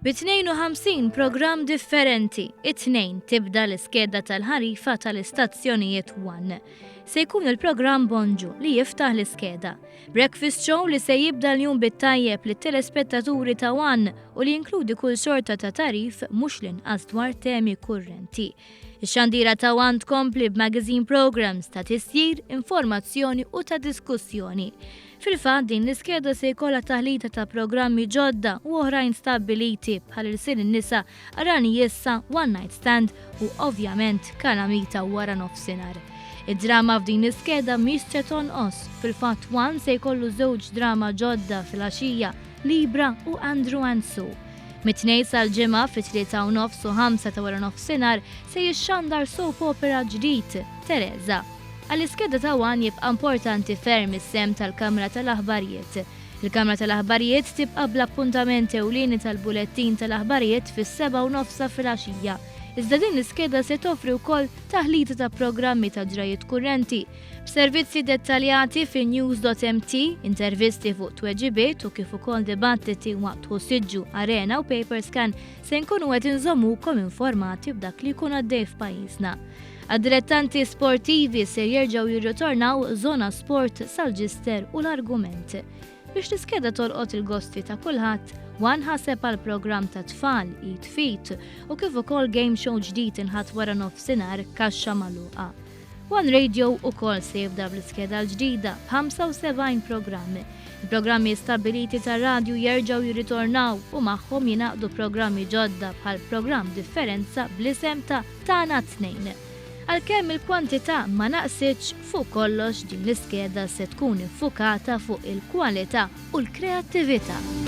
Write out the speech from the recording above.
Bi 52 programm differenti, it-Tnejn tibda l-iskeda tal-ħarifa tal-istazzjonijiet One. Se jkun il-programm Bonġu li jiftaħ l-iskeda. Breakfast show li se jibda l-jum bit-tajjeb lit-telespettaturi ta' One u li jinkludi kull xorta ta' tagħrif mhux l-inqas dwar temi kurrenti. Ix-xandira ta' One tkompli b'magazine programs ta' tisjir, informazzjoni u ta' diskussjoni. Fil-fatt din l-iskeda se jkollha taħlita ta' programmi ġodda u oħrajn stabbiliti bħal Ilsien in-Nisa, Arani Issa, One Night Stand u ovvjament Kalamita wara nofsinhar. Id-drama f'din l-iskeda mhix se tonqos, fil-fatt One se jkollu żewġ drama ġodda filgħaxija, Libra u Andrew and Sue. Mit-Tnejn sal-Ġimgħa fit-3 u nofs u 5 ta' wara nofsinhar se jixxandar soap opera ġdid, Teresa. Għall-iskeda ta' One jibqa' importanti ferm is-sehem tal-Kamra tal-Aħbarijiet. Il-Kamra tal-Aħbarijiet tibqa' bl-appuntament ewlieni tal-bulettin tal-aħbarijiet fis-7:30 ta' filgħaxija. Iżda din l-iskeda se toffri wkoll taħlita ta' programmi ta' ġrajiet kurrenti, b'servizzi dettaljati fi news.mt, intervisti fuq tweġibiet u kif ukoll dibattiti waqt Ħu Siġġu, Arena u Paperscan se nkunu qed inżommukom informati b'dak li jkun għaddej f'pajjiżna. Għad-dilettanti sportivi se jerġgħu jirritornaw Zona Sport Sal-Ġister u l-Argument. Biex l-iskeda tolqot il-gosti ta' kulħadd, One ħaseb għal programm ta' tfal, Eat Fit, u kif ukoll game show ġdid il-Ħadd wara nofsinhar Kaxxa Magħluqa. One Radio ukoll se jibda bl-iskeda l-ġdida b'75 programm. Il-programmi stabbiliti tar-radju jerġgħu jirritornaw u magħhom jingħaqdu programmi ġodda bħal programm Differenza bl-isem ta' Tagħna t-Tnejn. Għalkemm il-kwantità ma naqsitx, fuq kollox din l-iskeda se tkun iffukata fuq il-kwalità u l-kreattività.